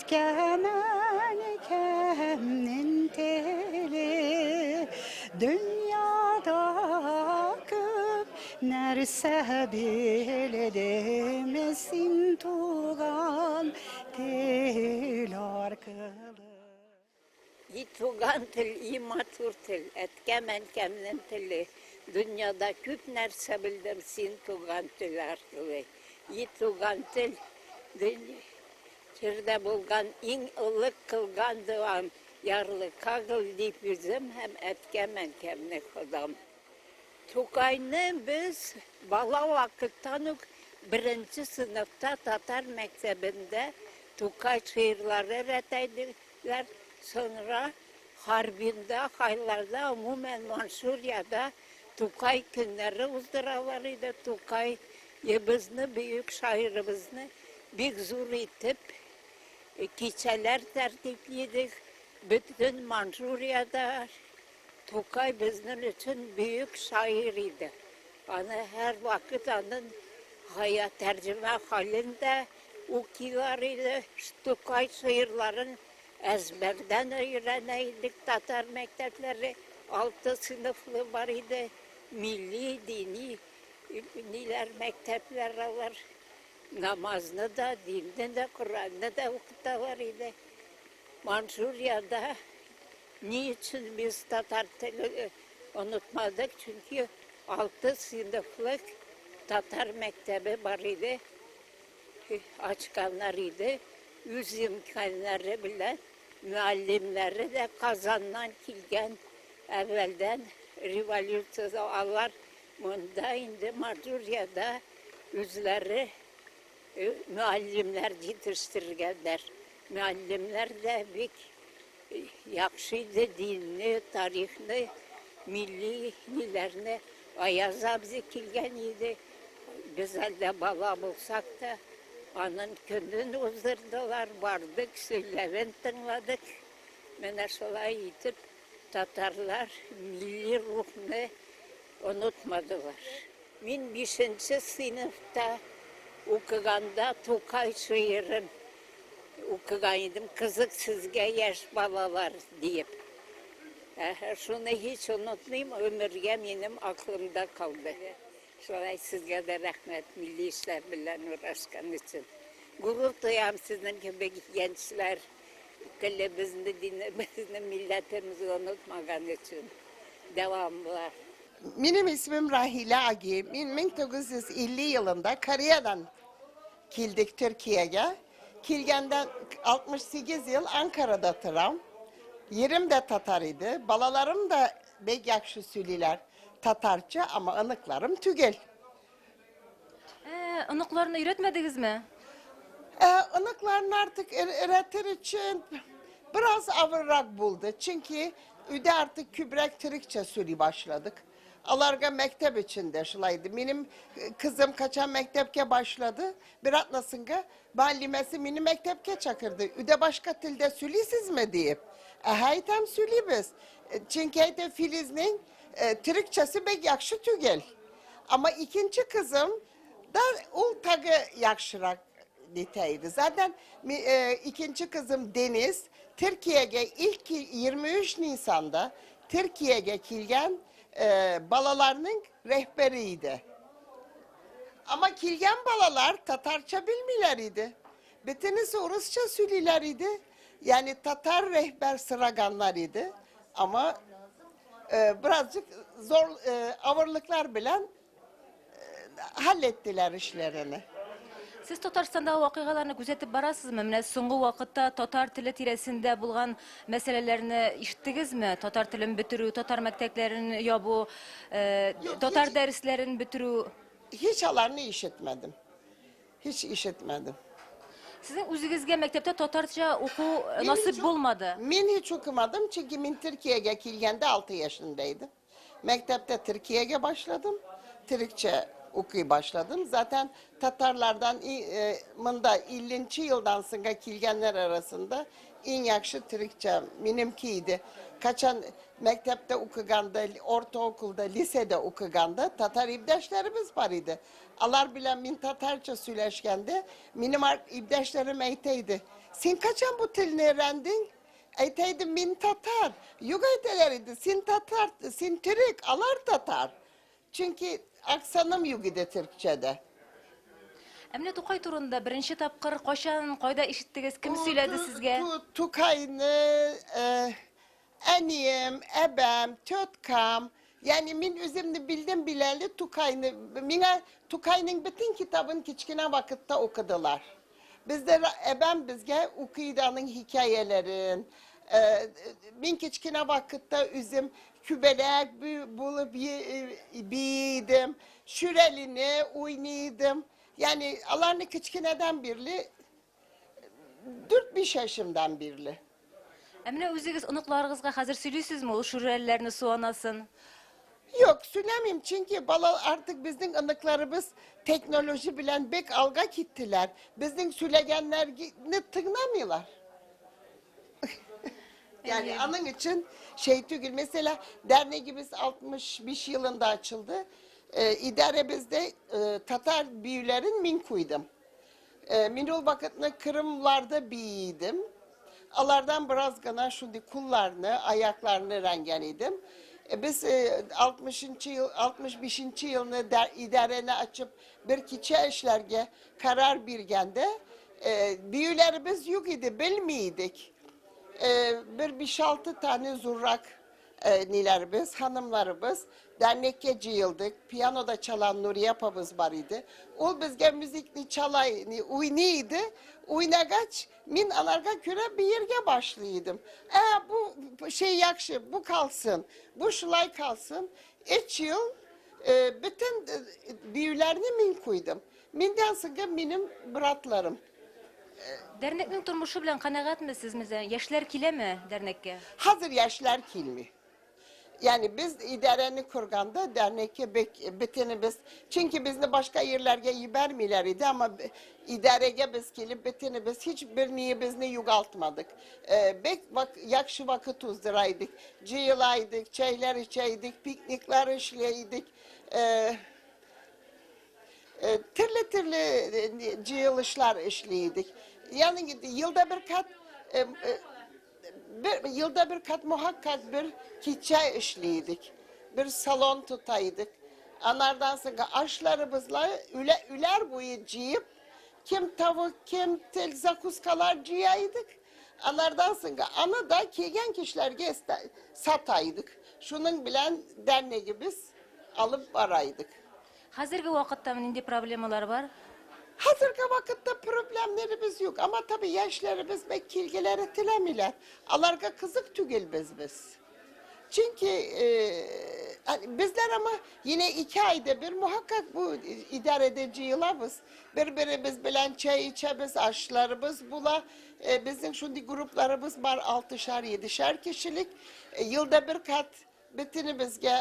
Әткәм-әнкәмнең теле. Дөньяда күп нәрсә белдем син туган тел аркылы. И туган тел, и матур тел, әткәм-әнкәмнең теле. Дөньяда күп нәрсә белдем син туган тел аркылы. И туган тел, җирдә булган иң олы кылган доам, ярлыкагыл дип үзем һәм әткәм-әнкәмне Ходам. Тукайны без бала вакыттан ук беренче сыйныфта татар мәктәбендә Тукай шигырьләре өйрәтә иделәр. Соңра Харбинда, Хайларда, гомумән Манчжуриядә Тукай көннәре уздыралар иде. Тукаебызны, бөек шагыйребезне бик зур итеп кичәләр тәртипли идек. Бөтен Манчжуриядә Тукай безнең өчен бөек шагыйрь иде. Аны һәрвакыт аның гая тәрҗемә хәлен дә укыйлар иде. Тукай шигырьләрен әзбәрдән өйрәнә идек. Татар мәктәпләре алты сыйныфлы бар иде. Милли, дини ниләр мәктәпләр алар. Намазны да, динне дә, Коръәнне дә укыталар иде. Манчжуриядә Ни өчен без татар теле онытмадык? Чөнки алты сыйныфлык татар мәктәбе бар иде, ачканнар иде. Үз имканнары белән мөгаллимнәре дә Казаннан килгән, әүвәлдән революциядә алар монда инде Манчжуриядә үзләре мөгаллимнәр җитештергәннәр. Мөгаллимнәр дә бик Яхшы иде динне, тарихны, милли ниләрне. Аяз абзый килгән иде. Без әлдә бала булсак та, аның көнен уздырдылар, бардык, сөйләвен тыңладык. Менә шулай итеп татарлар милли рухны онытмадылар. Мин бишенче сыйныфта укыганда Тукай шигырен Укыган идем, кызык сезгә яшь балалар, диеп. Әһә, шуны һич онытмыйм, гомергә минем акылымда калды. Шулай сезгә дә рәхмәт, милли эшләр белән урашкан өчен. Горур тоям сезнең кебек гәнчләр телебезне, динебезне, милләтебезне онытмаган өчен. Дәвамлар. Минем исемем Рахилә Аги. Мин 1950 yılında Kore'den Kildik Türkiye'ye. Kilgenden 68 yıl Ankara'da oturam. Yerim de Tatar idi. Balalarım da bek yakşı söylüyorlar Tatarça ama ınıklarım tügel. Ә, оныкларны өйрәтмәдегезме? Ә, ınıklarını artık öğretir için biraz avırrak buldu. Çünkü üde artık kübrek Türkçe söyley başladık. Alarga mektep içinde şulaydı. Benim kızım kaçan mektepke başladı. Bir atlasınga muallimesi mini mektepke çakırdı. Üde başka tilde sülisiz mi deyip. E haytem süli biz. Çünkü hayte Filiz'in Türkçesi pek yakşı tügel. Ama ikinci kızım da ul tagı yakşırak niteydi. Zaten ikinci kızım Deniz Türkiye'ye ilk 23 Nisan'da Türkiye'ye kilgen balalarının rehberiydi. Ama kilgen balalar Tatarça bilmiyorlar idi. Bütünüsü Rusça söylüyorlar idi. Yani Tatar rehber sıraganlar idi. Ama birazcık zor ağırlıklar bilen hallettiler işlerini. Сез Татарстандагы вакыйгаларны күзәтеп барасызмы? Менә соңгы вакытта татар теле тирәсендә булган мәсьәләләрне ишеттегезме? Татар телен бетерү, татар мәктәпләрен ябу, татар дәресләрен бетерү. Һич аларны ишетмәдем. Һич ишетмәдем. Сезнең үзегезгә мәктәптә татарча уку насыйп булмады? Мин һич укымадым, чөнки мин Төркиягә килгәндә 6 яшендә идем. Мәктәптә Төркиягә башладым. Төркчә укый башладым. Zaten Tatarlardan mında 50. yıldan sonra kilgenler arasında en yakşı Türkçe benimkiydi. Kaçan mektepte okuganda, ortaokulda, lisede okuganda Tatar ibdeşlerimiz var idi. Alar bilen min Tatarça söyleşkende benim ibdeşlerim eyteydi. Син качан бу телне өйрәндең? Әйтә идем, мин татар. Юк әйтәләр иде, син татар, син төрек, алар татар. Чөнки аксаным юк иде төркчәдә. Ә менә Тукай турында беренче тапкыр кайчан, кайда ишеттегез, кем сөйләде сезгә? Тукайны әнием, әбәм, теткам, ягъни мин үземне белдем биләле Тукайны, миңа Тукайның бөтен китабын кечкенә вакытта укыдылар. Бездә әбәм безгә укый иде аның хикәяләрен. Мин кечкенә вакытта үзем күбәләк булып бии идем, шүрәлене уйный идем. Ягъни аларны кечкенәдән бирле, 4-5 яшемдән бирле. Ә менә үзегез оныкларыгызга хәзер сөйлисезме ул шүрәлеләрне, су анасын? Юк, сөйләмим, чөнки бала артык безнең оныкларыбыз технология белән бик алга киттеләр. Безнең сөйләгәннәрне тыңламыйлар. Yani аның өчен şey түгел. Mesela derneğimiz 65 yılında açıldı. İdaremizde Tatar büyülerin min koydum. Min ул вакытны Kırımlarda biyiydim. Alardan biraz gana şundi kullarını, ayaklarını rengen idim. Biz 60. yıl, 65. yılını der, idareni açıp bir kiçe işlerge karar birgende büyülerimiz yok idi, bilmiydik. Bir 5-6 tane zurrak nilerimiz, hanımlarımız dernekke cıyıldık. Piyanoda çalan Nuriye apamız var idi. Ol bizge müzikli çalay, oynaydı. Oynagaç min alarga küre bir yerge başlıydım. Bu şey yakşı, bu kalsın, bu şulay kalsın. 3 yıl bütün büyülerini min koydum. Minden sonra benim bratlarım. Дәрнекнең тормышы белән канәгатьме сез, мәсәлән, яшьләр киләме дәрнеккә? Hazır yaşlar kilmi. Yani biz idareni kurganda dernek'e bitini biz, çünkü bizni başka yerlerge yibermiler idi ama idarege biz gelip bitini biz hiçbir niye bizni yugaltmadık. Bek bak, yakşı vakit uzduraydık, cıyılaydık, çaylar içeydik, piknikler işleydik. Türlü türlü cıyılışlar işleydik. Yani yılda bir kat yılda bir kat muhakkak bir kiçe işleydik. Bir salon tutaydık. Anlardan sonra aşlarımızla üler boyu cıyıp kim tavuk kim tel zakuskalar cıyaydık. Anlardan sonra ana da kelgen kişilerge sataydık. Şunun bilen derneği biz alıp varaydık. Хәзерге вакытта нинди проблемалар бар? Hazırki vakitte problemlerimiz yok ama tabii yaşlarımız ve kilgeleri tilemiler. Alarga kızık tügül biz. Çünkü hani bizler ama yine 2 ayda bir muhakkak bu idare edici yılavız. Birbirimiz bilen çay içemiz, aşlarımız bula. Bizim şimdi gruplarımız var 6'şar 7'şer kişilik. Yılda bir kat bitinimizge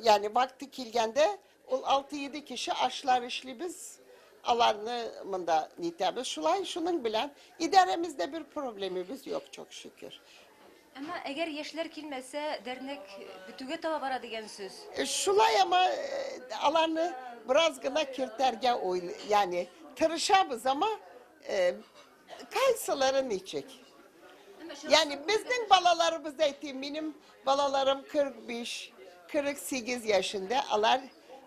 yani vakti kilgende ol 6-7 kişi aşlar işli biz alanımında nitemiz. Şulay şunun bilen idaremizde bir problemimiz yok çok şükür. Әмма әгәр яшьләр килмәсә, дәрнек бетүгә таба бара дигән сүз. Şulay ama alanı biraz gına kirterge oyun yani tırışabız ama kaysaların içecek. Yani bizim balalarımız ettiğim benim balalarım 45, 48 yaşında alar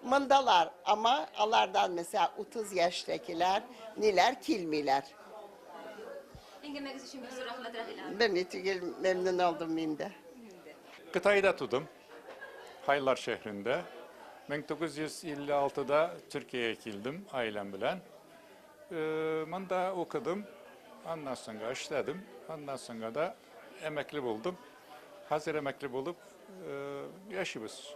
mındalar ama alardan mesela 30 yaştakiler neler kilmiler. Әңгәмәгез өчен бик зур рәхмәт, Рәхилә. Ben netice memnun oldum ben de. Kıtayda tudum. Haylar şehrinde. 1956'da Türkiye'ye geldim ailem bilen. Mında okudum. Ondan sonra işledim. Ondan sonra da emekli buldum. Hazır emekli bulup yaşıyoruz.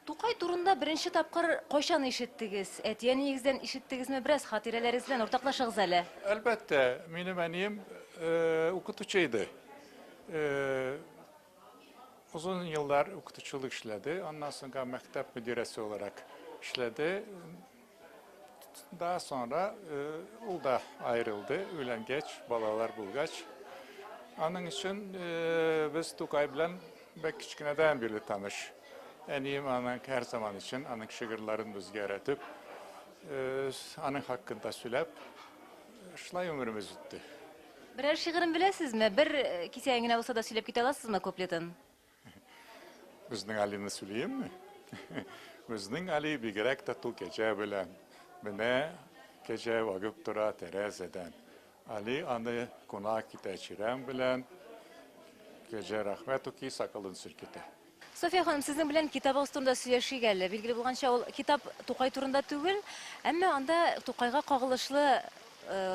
Тукай турында беренче тапкыр кайчан ишеттегез? Әти-әниегездән ишеттегезме? Бераз хатирәләрегез белән уртаклашыгыз әле. Elbette benim annem okutucuydu. Uzun yıllar okutuculuk işledi. Ondan sonra mektep müdüresi olarak işledi. Daha sonra o da ayrıldı. Ölen geç, balalar bulgaç. Onun için biz Tukay bilen bek kiçkineden beri tanış. Annem onun her zaman için onun şiirlerini bizge öğretip, onun hakkında söylep, Шулай өміріміз өтті. Берәр шигырен беләсезме? Бер кисәген генә булса да сөйләп китә аласызмы куплетын? Безнең Алины сөйлиемме? Безнең Али бигрәк тә тул кәҗә белән. Менә кәҗә вагып тора тәрәзәдән. Али аны кунак итә чирәм белән. Кәҗә рәхмәт укый, сакалын селкетә. София ханым, сезнең белән китабыгыз турында сөйләшик әле. Билгеле булганча, ул китап Тукай турында түгел, әмма анда Тукайга кагылышлы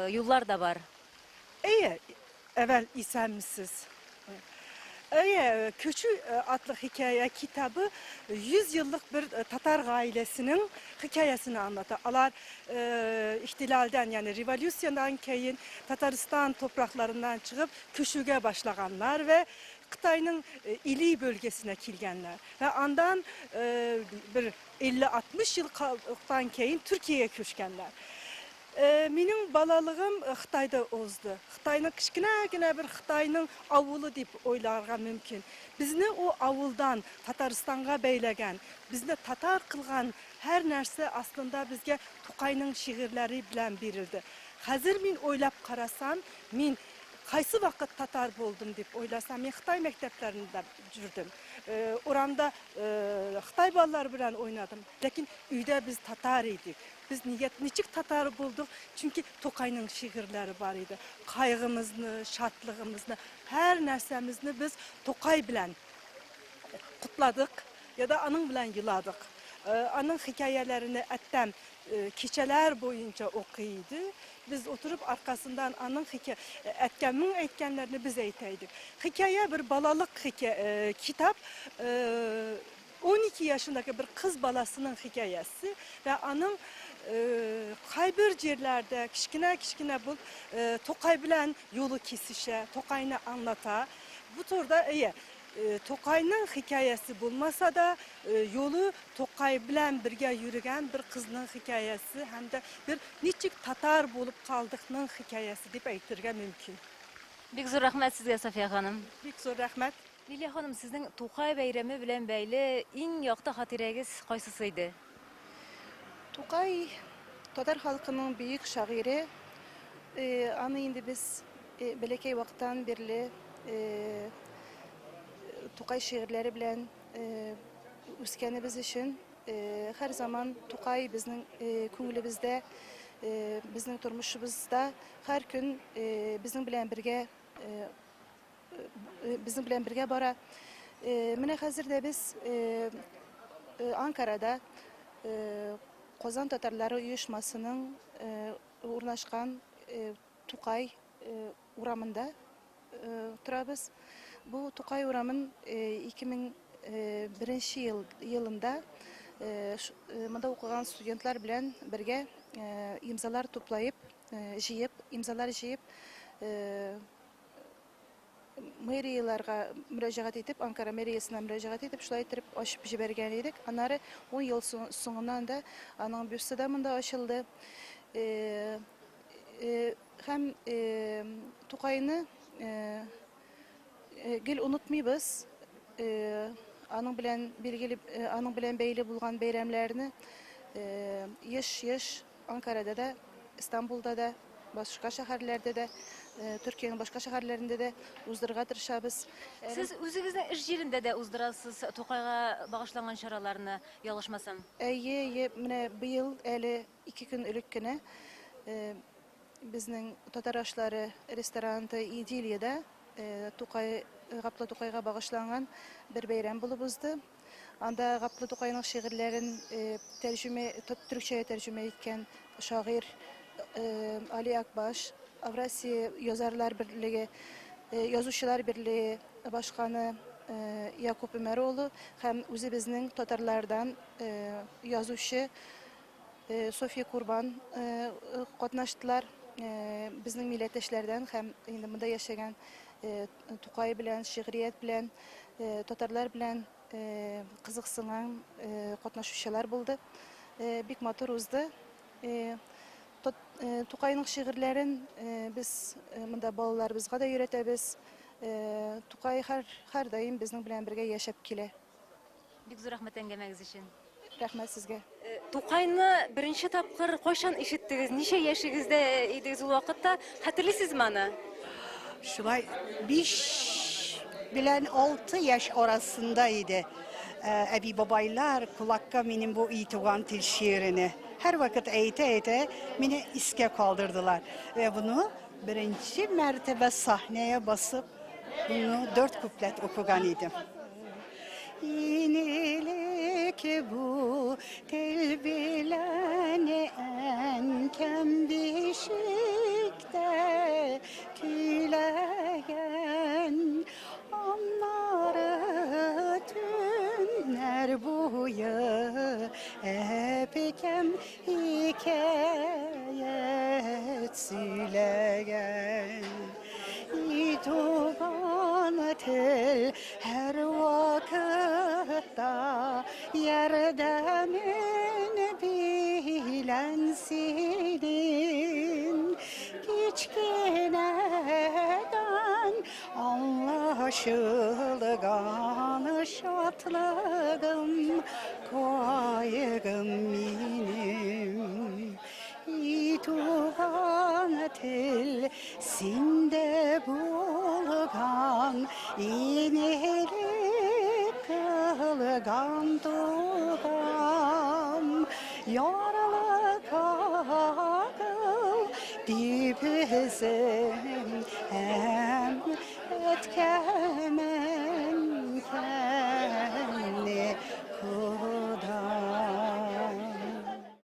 юллар да бар. Әйе, әвәл исәнмесез. Әйе, Көчү атлы хикәя китабы 100 еллык бер татар гаиләсенең хикәясен аңлата. Алар ихтилалдән, ягъни революциядән кейен Татарстан топракларыннан чыгып көчүгә башлаганнар вә Кытайның Или бөлгесенә килгәннәр. Вә андан бер 50-60 елдан кейен Төркиягә күчкәннәр. Минем балалыгым Хытайда узды. Хытайның кечкенә генә бер Хытайның авылы дип уйларга мөмкин. Безне ул авылдан Татарстанга бәйләгән, безне татар кылган һәр нәрсә аслында безгә Тукайның шигырьләре белән бирелде. Хәзер мин уйлап карасам, мин кайсы вакыт татар булдым дип уйласам, мин Хытай мәктәпләрендә йөрдем. Урамда Хытай балалары белән уйнадым. Ләкин өйдә без татар идек. Без нигә ничек татар булдык? Чөнки Тукайның шигырьләре бар иде. Кайгымызны, шатлыгымызны, һәр нәрсәмезне без Тукай белән котладык я да аның белән еладык. Аның хикәяләрен әттәм кичәләр буенча укый иде. Без утырып аркасыннан аның әткәмнең әйткәннәрен без әйтә идек. Хикәя бер балалык китап, 12 yaşındaki bir кыз баласының хикәясе вә аның кайбер җирләрдә кечкенә-кечкенә бул Тукай белән юлы кисешә, Тукайны аңлата. Бу турда әйе, Тукайның хикәясе булмаса да, юлы Тукай белән бергә йөргән бер кызның хикәясе һәм дә бер ничек татар булып калдыкның хикәясе дип әйтергә мөмкин. Бик зур рәхмәт сезгә, София ханым. Бик зур рәхмәт. Лилия ханым, сезнең Тукай бәйрәме белән бәйле иң якты хатирәгез кайсысы иде? Тукай татар халкының бөек шагыйре. Аны инде без бәләкәй вакыттан бирле Тукай шигырьләре белән үскәнебез өчен һәр заман Тукай безнең күңелебездә, безнең тормышыбызда һәр көн безнең белән бергә безнең белән бергә бара. Менә хәзер дә без Анкарада Казан татарлары оешмасының урнашкан Тукай урамында торабыз. Бу Тукай урамын 2001 елында монда укыган студентлар белән бергә имзалар туплаеп, җыеп, имзалар җыеп, мэрияларга мөрәҗәгать итеп, Анкара мэриясенә мөрәҗәгать итеп, шулай итеп ачып җибәргән идек. Аннары 10 ел соңыннан да аның бюсты да монда ачылды. Һәм Тукайны гел онытмыйбыз. Аның белән билгеле, аның белән бәйле булган бәйрәмнәрне еш-еш Анкарада да, Истанбулда да, башка шәһәрләрдә дә, Төркиянең башка шәһәрләрендә дә уздырырга тырышабыз. Сез үзегезнең эш җирендә дә уздырасыз Тукайга багышланган чараларны, ялгышмасам? Әйе, әйе, менә быел әле 2 көн элек кенә безнең Татар ашлары рестораны Идилиядә Тукай, Габдулла Тукайга багышланган бер бәйрәм булып узды. Анда Габдулла Тукайның шигырьләрен тәрҗемә, төркчәгә тәрҗемә иткән шагыйрь Али Акбаш, Аврасия язарлар берлеге, язучылар берлеге башканы Якуб Өмәроğlu һәм үзебезнең татарлардан язучы София Курбан катнаштылар. Безнең милләттәшләрдән һәм инде монда яшәгән Тукай белән, шигърият белән, татарлар белән кызыксынган катнашучылар булды. Бик матур узды. Тукайның шигырьләрен без монда балаларыбызга да өйрәтәбез. Тукай һәр даим безнең белән бергә яшәп килә. Бик зур рәхмәт әңгәмәгез өчен. Рәхмәт сезгә. Тукайны беренче тапкыр кайчан ишеттегез? Ничә яшегездә идегез ул вакытта? Хәтерлисезме аны? Шулай 5 белән 6 яшь арасында иде. Әби бабайлар кулакка минем бу И туган тел шигырене һәрвакыт әйтә-әйтә мине искә калдырдылар. Вә буны беренче мәртәбә сәхнәгә басып, буны дүрт куплет укыган идем. Инелек бу тел белән әнкәм бишектә көйләгән. Аннары төннәр буе әбекәм хикәят сөйләгән. И туган тел һәр вакытта ярдәмен белән синең кечкенәдән аңлашылган шатлыгым, кайгым минем. И туган тел, синдә булган инелек кылган туган ярлыкагыл дип үзем һәм әткәм әнкәмне.